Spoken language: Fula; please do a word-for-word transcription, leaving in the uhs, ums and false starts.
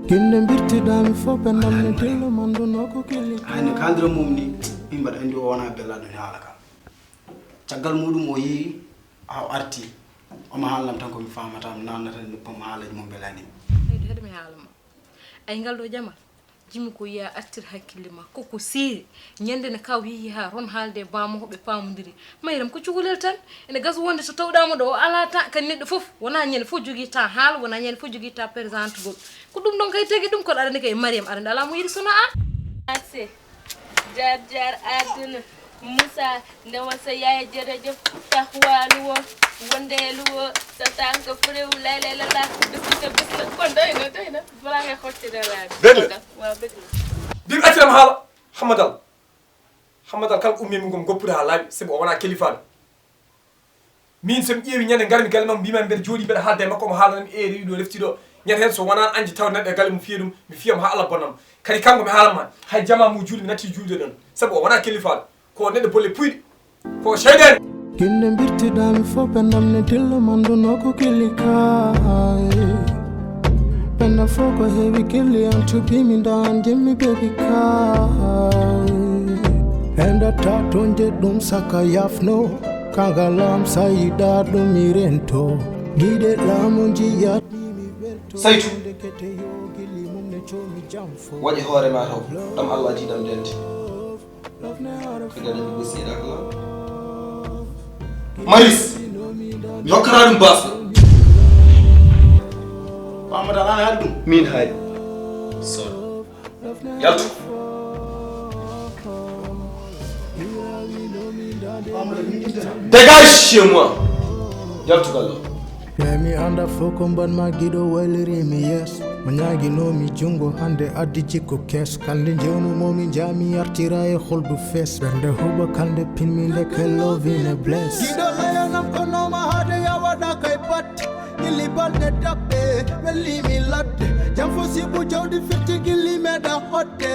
Kinde mbirtiɗami fof ɓe namni dillo man ɗum o ko kelli. Hani kaldira mum ni, min mbaɗa anndi o wona bellaɗo e haala kam. Caggal muɗum o yii a o arti, omo haalnam tan ko mi faamata, mi naannata e noppam haalaji mum belani. Ay, haɗa mi haala ma. Ay, ngal ɗo jamal, jimi ko yiya artir hakkille ma, koko siiri. Ñande nde kaw yehi ha ron haalde e bamako ɓe pamodiri. Mayram ko cukalel tan. Ene gasa wonde so tawɗamo ɗo o ala temps, kadi neɗɗo fof wona ñande fof jogui temps haala, wona ñande fof jogui temps présente gol. Ko ɗum ɗon kay tagi ɗum, kono aɗa andi kay Mariam, aɗa andi ala mo yiɗi sona an. Accès. Jaar jaar àdduna. Moussa, newal sa yaay jërëjëf. Taxawaalu woo, wëndeelu woo, sa tànk furiw, lay lay la la, bis bi sa bis la. Kon doy na, doy na. Balaa ngay xotti da laa bi. Dëgg la. Waaw, dëgg la. Bi mu acciram haala, Hamadal. Hamadal kala ko ummi mum ko mi goppude haa laaɓi, sabu o wonaa kelifaaɗo. Min so mi ƴeewi ñande ngarmi galle makko, mbiymi mbeɗa jooɗi, mbeɗa haalda e makko, omo haalana mi, e rewi ɗo, refti ɗo. Ñande heen so wonaa an anji taw neɗɗo e galle mum fiya ɗum, mi fiyam haa Allah bonnam. Kadi kanko mi haalan ma, hay jama mo juulde, mi natti juulde ɗon. Sabu o wonaa kelifaaɗo, ko neɗɗo bolle puyɗe, ko seyɗeene. Kinde mbirtiɗami fof ɓe namni dillo man ɗum o ko kelli kay. Ɓenna fof ko heewi kelli an cuɓimi ɗo an jimmi bebi kay. Enda ta toñde ɗum saka yafno. Kagalam sayiɗa ɗum mi rento. Giɗe laamu njiya. Saytu. Waɗi hoore ma taw. Ɗam Allah jiɗam dente. Ko gaɗa mi ɓe seeɗa ko law. Maris, mi hokkata ɗum baasɗo. Pamata an haali ɗum. Min haali. Sor. Yaltu. Dégage chez moi. Yaltu gallo. Mais mi anda fof ko mbaɗ ma giɗo wayliri mi yeeso. Mo ñaaginomi junngo hannde addi jikku kees. Kalnde njewnumomi njaami artira e holdu fees. Ɓernde huɓa kalnde pinmi ndeke love in a bless. Giɗo layanam ko noma haade ya waɗa kay batte. Gilli balɗe daɓɓe, wellimi ladde. Jam fo sibu jawdi firti gilli meɗa hoɗde.